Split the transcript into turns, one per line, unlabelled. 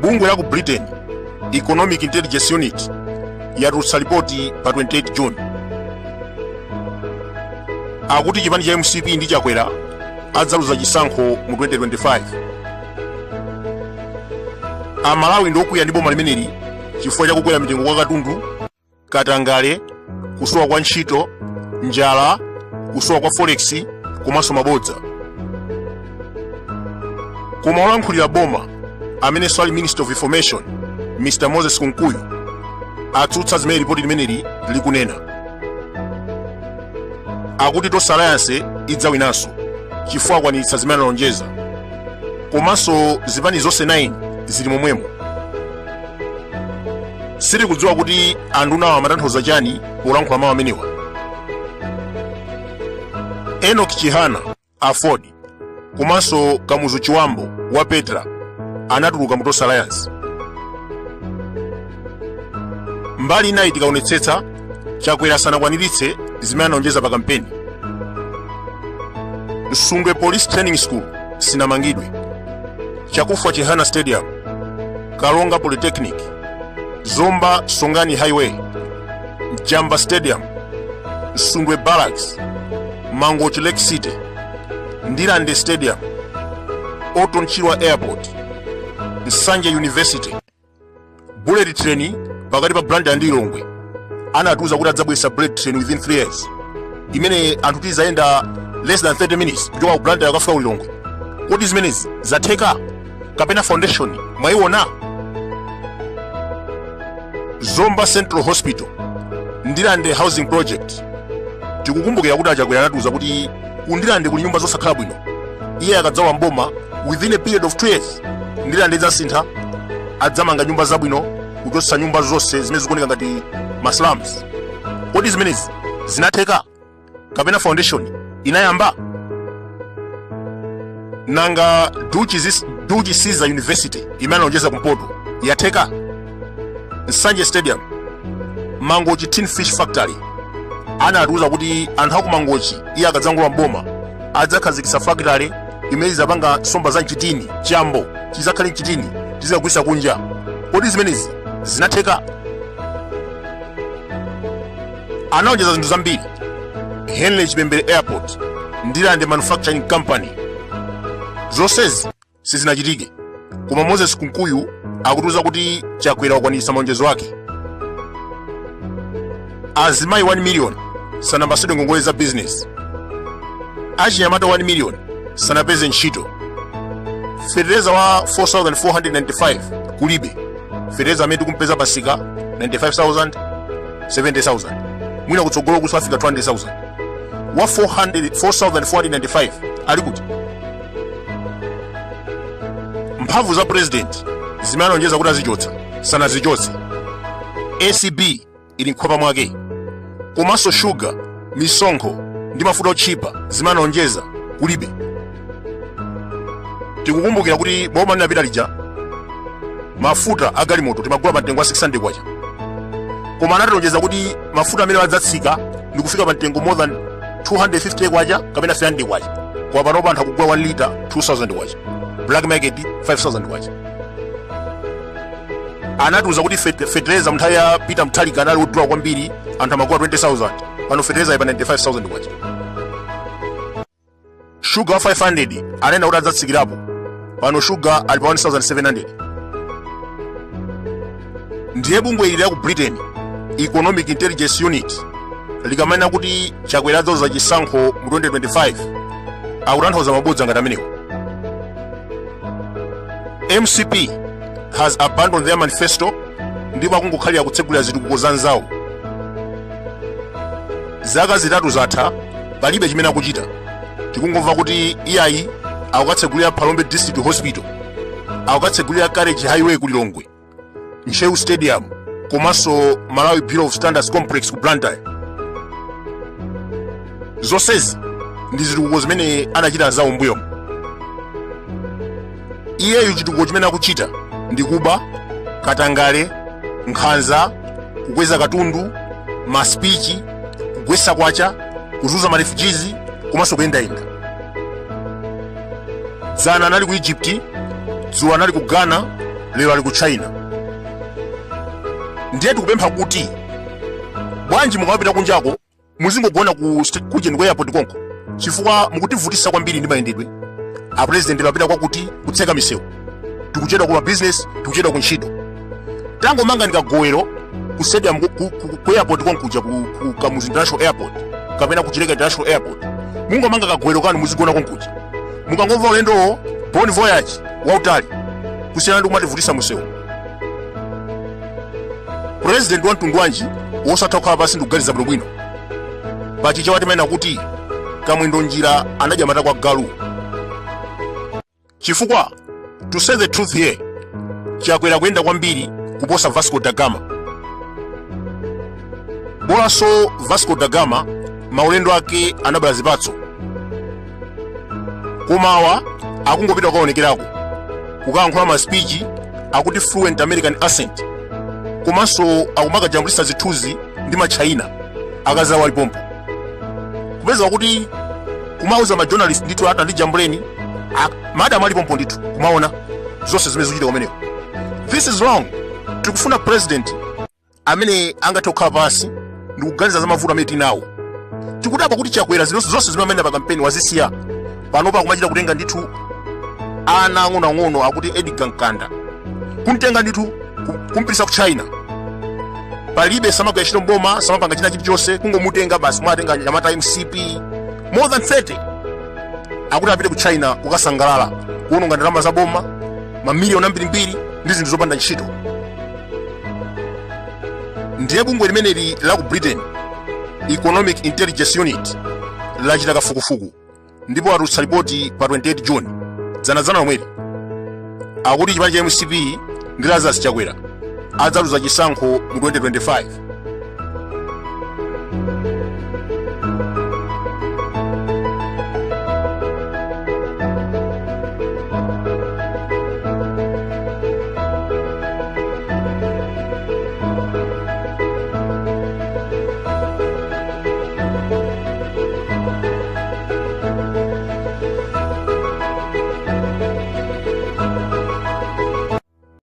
Bungwe la ku Britain, Economic Intelligence Unit, yatulutsa ripoti pa 28 June. Akuti chipani cha MCP ndi Chakwera adzaluza chisankho mu 2025. Amalawi ndi okwiya ndi boma limeneli chifukwa chakukwera mitengo kwa katundu, katangale, kusowa kwa ntchito, njala, kusowa kwa forex komanso mabodza. Koma olankhulira boma amenenso ali Minister of Information, Mr Moses Kunkuyu, atsutsa zimene ripoti limeneli likunena. Akuti Tonse Alliance idzawinanso chifukwa akwaniritsa zimene analonjeza, komanso zipani zonse 9 zili momwemo. Sitikudziwa kuti andunawa amatanthauza chani polankhula mawu amenewa. Enoch Chihana, AFORD, komanso Kamuzu Chiwambo wa Petra anatuluka mu Tonse Alliance. Mbali inayi, tikaonetsetsa, Chakwera sanakwaniritse zimene analonjeza pa kampeni. Nsundwe Police Training School sinamangidwe, Chakufwa Chihana Stadium, Karonga Polytechnic, Zomba Songani Highway, Jamba Stadium, Nsundwe Barracks, Mangochi Lake City, Ndirande Stadium, Orton Chirwa Airport, Nsanje University, bullet train pakati pa Blantyre ndi Lilongwe. Anatiuza kuti adzabweretsa bullet train within 3 years, imene anthu tizayenda less than 30 minutes kuchoka ku Blantyre kukafika ku Lilongwe. Kodi zimenezi zatheka kapena foundation mwayiona? Zomba Central Hospital, Ndirande Housing Project. Tikukumbukira kuti aChakwera anatiuza kuti ku Ndirande kuli nyumba zosakhala bwino. Iye akadzalowa mboma, within a period of 2 years Ndirande idzasintha, adzamanga nyumba zabwino, kuchotsa nyumba zonse zimene zikuoneka ngati ma slums. Kodi zimenezi zinatheka kapena foundation inayamba? Nanga Dulchi Caesar University imene analonjeza kumpoto yatheka? Nsanje Stadium, Mangochi Tin Fish Factory, anatiuza kuti anthu aku Mangochi iye akadzangolowa mboma adzakhazikitsa factory imene izapanga nsomba za mchitini, chambo chizakhale mchitini, tizikagulitsa kunja. Kodi zimenezi zinatheka? Analonjeza zinthu zambiri: Henry Chipembere Airport, Ndirande Manufacturing Company. Zonsezi sizinachitike, koma Moses Kunkuyu akutiuza kuti Chakwera wakwanitsa malonjezo ake. Azimayi 1 million sanapatsidwe ngongole za business, achinyamata 1 million sanapeze ntchito, fetereza wa 4495 kulibe, fetereza amene tikumpeza pamsika 95,000, 70,000, mwina kutsogolo kusafika 200,000. Wa 400 4495 ali kuti? Mphamvu za president zimene analonjeza kuti azichotsa sanazichotse. ACB ili mkhwapa mwake. Komanso shuga, misonkho ndi mafuta otchipa zimene analonjeza kulibe. Tikukumbukira kuti boma linapita lija mafuta a galimoto timagula pa mtengo wa 600 kwacha, koma anatilonjeza kuti mafuta amene adzatsika ndi kufika pa mtengo more than 250 kwacha kapena 300 kwacha. Kwa panopa anthu akugula 1 liter 2000 kwacha, black market 5000 kwacha. Anatiuza kuti fetereza mnthawi ya Peter Mutharika anali wodula kwambiri, anthu amagula 20,000. Pano fetereza ali pa 95,000 kwacha. Shuga wa 500 anena kuti adzatsikirapo, pano shuga ali pa 1700. Ndiye bungwe ili la ku Britain, Economic Intelligence Unit, likamanena kuti Chakwera adzaluza chisankho mu 2025, akutanthauza mabodza ngati amenewo. MCP has abandoned their manifesto ndipo akungokhalira kutsegulira zitukuko za nzawo. Zaka 3 zatha, palibe chimene akuchita. Tikungomva kuti iyayi, akukatsegulira Phalombe District Hospital, akukatsegulira Carriage Highway ku Lilongwe, Ntcheu Stadium komanso Malawi Bureau of Standards Complex ku Blantyre. Zonsezi ndi zitukuko zimene anachita anzawo mbuyomu. Iyeyu chitukuko chimene akuchita ndi kuba, katangale, nkhanza, kukweza katundu, masipichi, kugwetsa kwacha, kuzunza ma refugees komanso kuyendayenda. Dzana anali ku Egypt, dzulo anali ku Ghana. Lero ali ku China. Ndiye tikupempha kuti bwanji mukamapita kunjako muzingogona kujeni ku airport konko, chifukwa mukutivutisa kwambiri ndi mayendedwe. Apresident mapita kwakuti kutseka misewu, tikuchedwa ku mabizinesi, tikuchedwa ku ntchito. Tangomangani kagowero ku stadium, ku airport konkuja, ku Kamuzu International Airport kapena ku Chileka International Airport. Mungomanga kagowero kanu, muzigona konkuja. Mukangomva ulendowo, bon voyage wautali, kusiyana ndi kumativutisa musewu. President wa mtundu wanji wosatha kukhala pansi ndikuganiza bwinobwino? Pachichewa timanena kuti kamwendo njira anadya matako a galu. Chifukwa, to say the truth here, Chakwera kuyenda kwambiri kuposa Vasco da Gama. Bolanso Vasco da Gama maulendo ake anabala zipatso, koma awa akungopita kukaonekerako, kukayankhula ma speech akuti fluent American accent, komanso akumakajambulisa zithunzi ndi machina akazawo alipompo, kupeza kuti kumauza ma journalist ndithu ati andijambuleni, madamu alipompo ndithu kumaona zonse zimene zikuchitika kumeneko. This is wrong. Tikufuna president amene angathe kukhala pansi ndikuganiza za mavuto amene tinawo. Tikudabwa kuti Chakwera zonse zimene amanena pa kampeni wazisiya. Panopa akumachita kutenga ndithu ana ang'onoang'ono akuti Edgar Mkanda, kumtenga ndithu kumpitisa ku China. Palibe, samagwira ntchito mboma, samapanga china chilichonse, kungomutenga basi. Mwatenga anyamata MCP more than 30 akuti apite ku China kukasangalala, kuononga ndalama za boma mamiliyoni ambirimbiri ndi zinthu zopanda ntchito. Ndiye bungwe limeneli la ku Britain, Economic Intelligence Unit, lachita kafukufuku ndipo atulutsa ripoti pa 28 June, dzanadzana lomweli, akuti chipani cha MCP ndi Lazarus Chakwera adzaluza chisankho mu 2025.